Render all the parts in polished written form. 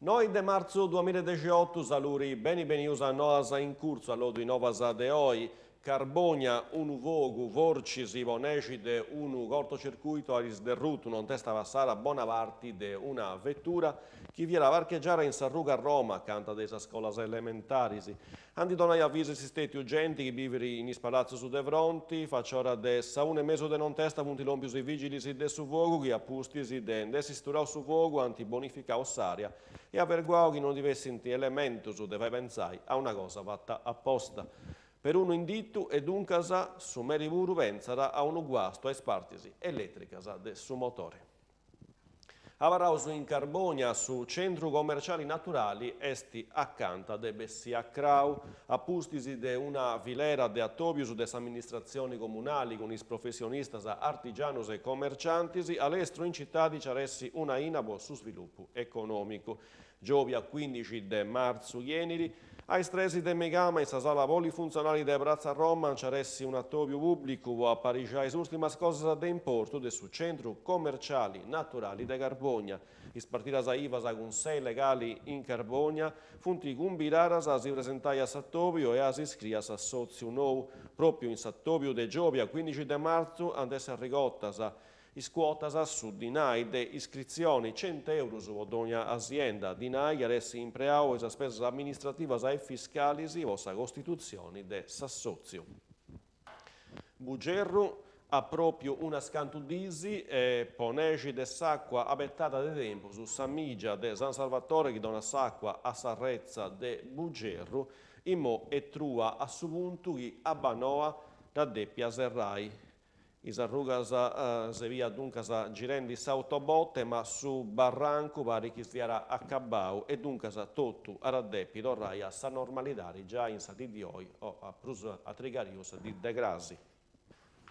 Noi de martzu duamillaedexiottu, saluri beni benius a Noas in Curtzu, allodu is novas de oi. Carbònia, unu fogu, fortzis po nexi de unu cortocircuito at isderrutu nontesta passada bona parti de una vetura chi fiat parchegiada in s'arruga Roma acanta de is scolas elementaris. A ndi donai avisu est stètiu genti chi bivit in is palatzus de fronti. Faciora de sa una e mesu de nontesta funt lòmpius is vìgilis de su fogu chi a pustis de nd'essi sturau su fogu ant bonificau s'àrea e averguau chi non ndi fessint elementus de fai pentzai a una cosa fata aposta. Perunu inditu e duncas su meri puru pentzat a unu guastu a is partis elètricas de su motore. Abarraus in Carbònia, su centru commerciali naturali est acanta de bessì a crau, a pustis de una filera de atòbius de s'amministratzioni comunali cun is professionistas, artigianus e commerciantis, a lestru in citadi nci at essi una aina po su svilupu econòmicu. Giòbia cuindixi de martzu chi 'enit, a is tresi de megama in sa sala polifuntzionali de Pratza Roma nci at essi un'atòbiu pùblicu po aparixai is ùrtimas cosas de importu de su Centru Commerciali Naturali de Carbònia. Is partidas ivas cun sei legali in Carbònia funt cumbidadas a si presentai a s'atòbiu e a s'iscrii a s'assòtziu nou. Pròpiu in s'atòbiu de giòbia cuindixi de martzu ant essi arrigotas Is cuotas, su dinai de iscritzioni, cent'eurus po dogna asienda, dinai chi at essi impreau po is spesas amministrativas e fiscalis po sa costitutzioni de s'assòtziu. Bugerru, a pròpiu unas cantu dis, po nexi de s'àcua abetada de tempus, sa mìgia de San Salvatore chi donat s'àcua a sa retza de Bugerru, imoi est trua a su puntu chi Abbanoa dda depia serrai. Is arrugas si fiat duncas girendi s'autobote ma su barrancu parit chi siat acabau e duncas totu at a depi torrai a sa normalidadi giai in sa dì di oi o a prus a trigariu sa dì de crasi.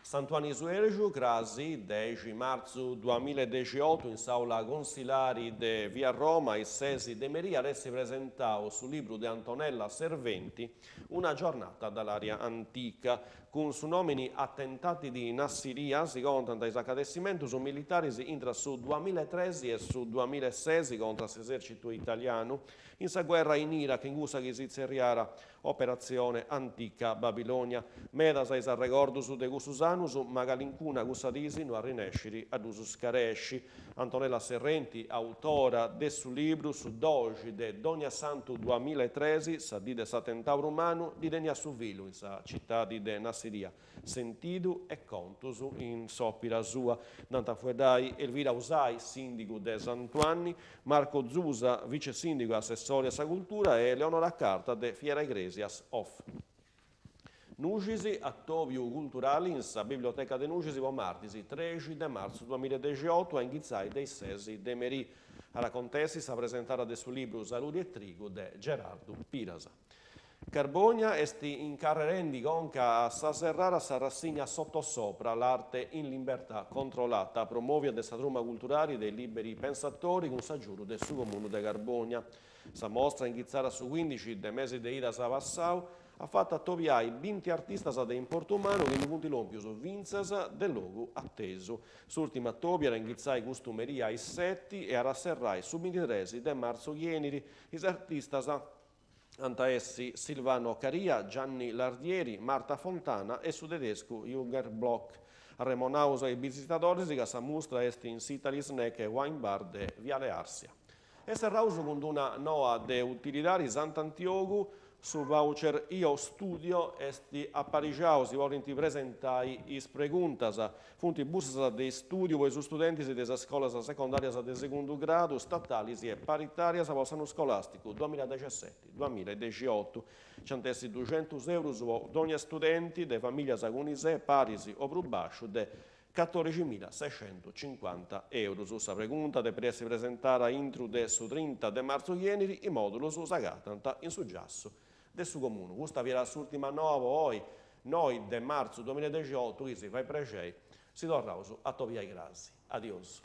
Sant'Uanni Suergiu, crasi, dexi martzu duamillaedexiottu, in s'aula consilari de via Roma, a is sesi de merì at essi presentau su libru de Antonella Serventi, Una giornata dall'aria antica. Cun su nòmini Attentati di Nassirya si contant is acadessimentus militaris intra su duamillaetresi e su duamillaesesi contra s'esèrcitu italianu in sa guerra in Iraq in cussa chi si tzerriara Operatzione Antica Babilonia. Medas is arregordus de cussus annus, ma calincuna cussa disi no arrinescit a ddus scaresci. Antonella Serrenti, autora de su libru Su doxi de Dogniassantu duamillaetresi, sa dì de s'atentau romanu, ddi teniat su fillu in sa citadi de Nassirya, sentidu e contus in s'òpira sua. Nd'ant a fueddai Elvira Usai, sìndigu de Sant'Uanni, Marco Zusa, vice sìndigu e assessori a sa cultura e Eleonora Carta de Fiera Igrèsias Off. Nuxis, atòbiu culturali in sa Biblioteca de Nuxis po martis trexi de martzu duamillaedexiottu a inghitzai de is sesi de merì. At a acontessi sa presentada de su libru Saludi e Trigu de Gerardu Piras. Carbònia est incarrerendi conca a sa serrada sa rassigna Sottosopra, l'arte in libertà controllata, promòvia de sa truma culturali de Liberi Pensatori cun s'agiudu de su Comunu de Carbònia. Sa mostra, inghitzada su cuindixi de mesi de idas passau, at fatu atobiai binti artistas de importu mannu chi ndi funt lòmpius fintzas de logu atesu. S'ùrtimu atòbiu at a inghitzai custu merì a is seti e at a serrai su bintitres de martzu chi 'enit. Is artistas ant a essi Silvano Caria, Gianni Lardieri, Marta Fontana e su tedescu Jürgen Block. Arremonaus a is bisitadoris ca sa mustra est in s'Italy Snack e Wine Bar de Viale Arsia. E serraus cun d'una noa de utilidadi, Sant'Antiogu, su voucher Io Studio est aparixau, si podint presentai is preguntas. Funt bursas de istùdiu po is studentis de is scolas secondàrias de segundu gradu, statalis e paritàrias po s'annu scolàsticu duamillaedexeseti duamillaedexiotu. Nci ant essi duxentus eurus po dònnia studenti de famìllias cun ISEE paris o prus bàsciu de Catòriximilasescentucincuanta eurus. Sa pregunta depit essi presentada intru de su trinta de martzu chi 'enit, is mòdulus s'agatant in su giassu de su Comunu. Custa fiat s'ùrtima noa po oi, noi de martzu duamillaedexiotu, chi si fait prexei si torraus a atobiai crasi. Adiosu.